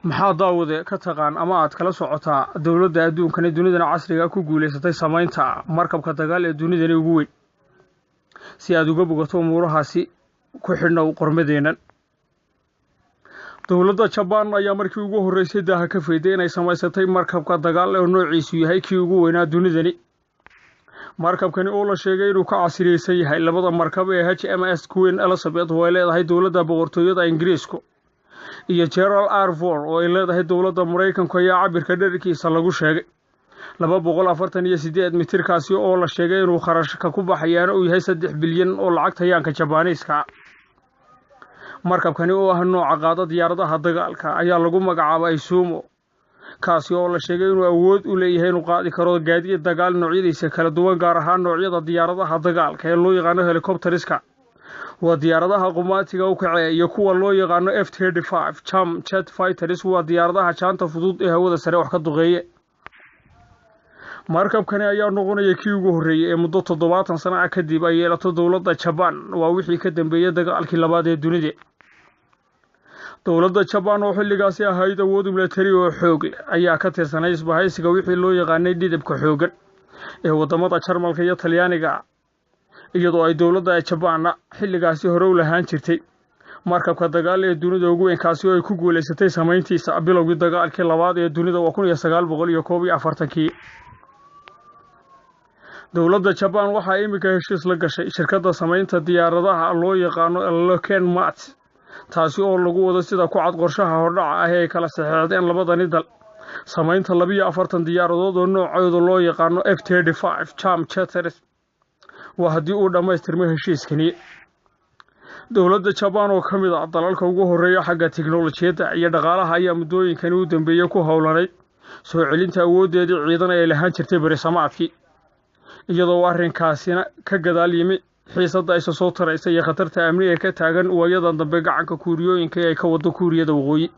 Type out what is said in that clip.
Maxaa, daawade, ka taqaan ama aad kala socotaa dowladda adduunkani dunidana casriga ku guulaysatay samaynta markabka dagaal ee dunidani ugu weyn? Si aad uga bogato umuurahaasi, ku xidhnow qormadeennan. Dowladda Jabaan ayaa markii ugu horreysay daaha ka fayday inay samaysatay markabka dagaal oo noociisu yahay kii ugu weynaa dunidani. Markabkani oo la sheegay inuu ka casriyeysan yahay labada markab ee HMS Queen Elizabeth oo ay leedahay dowladda Boqortooyada Ingiriisku iyo Gerald R Ford oo ay leedahay dowladda Maraykanku, ayaa cabirka dhererkiisa lagu sheegay 248 mitirkaasi oo la sheegay inuu kharashka ku baxayaana uu yahay 3 bilyan oo lacagta yaanka Jabaaniiska. Markabkani oo ah nooca qaada diyaaradaha dagaalka ayaa lagu magacaabay Izumo, kaasi oo la sheegay inuu awood u leeyahay inuu qaadi karo gaadiid dagaal noocyadiisa kala duwan, gaar ahaan noocyada diyaaradaha dagaalka ee loo yaqaano helicopteriska, waa diyaaradaha qumaatiga u kacee, iyo kuwa loo yaqaano F-35 jump jet fighters, waa diyaaradaha jaanta fudud ee hawada sare wax ka duqeeye. Markabkani ayaa noqonaya kii ugu horreeyey ee muddo 70 sano ah kadib ay yeelato dowladda Jabaan, waa wixii ka dambeeyey dagaalkii labaad ee dunida. Dowladda Jabaan oo xilligaasi ahayd awood milatari oo xoog leh ayaa ka tirsanay isbahaysiga wixii loo yaqaanay dhidibka xooggan ee waddamada Jarmalka iyo Talyaaniga, iyadoo ay dowladda Jabaanna xilligaasi hore u lahaan jirtay markabka dagaal ee dunida ugu weyn, kaasi oo ay ku guulaysatay samayntiisa bilowgii dagaalkii labaad ee dunida, waa 1941-kii. Dowladda Jabaan waxaa iminka heshiis la gashay shirkadda samaynta diyaaradaha loo yaqaano Lockheed Martin, taasi oo lagu wado, sida ku cad qorshaha hordhaca ah ee ay kala saxeexdeen labadani dal, samaynta 42 diyaaradood oo noocooda loo yaqaano F-35 jump jeters, waa haddii uu dhammaystirmo heshiiskani. Dowladda Jabaan oo ka mid ah dalalka ugu horreeya xagga tiknolojiyadda iyo dhaqaalaha ayaa muddooyinkani u dambeeyey ku howlanay soo celinta awooddeedii ciidan ee lahaan jirtay berisamaadkii, iyadoo arrinkaasina ka gadaal yimi xiisadda isa soo taraysa iyo khatarta amni ee ka taagan waayadan dambe gacanka Kuuriyooyinka ee ay ka wado Kuuriyada Waqooyi.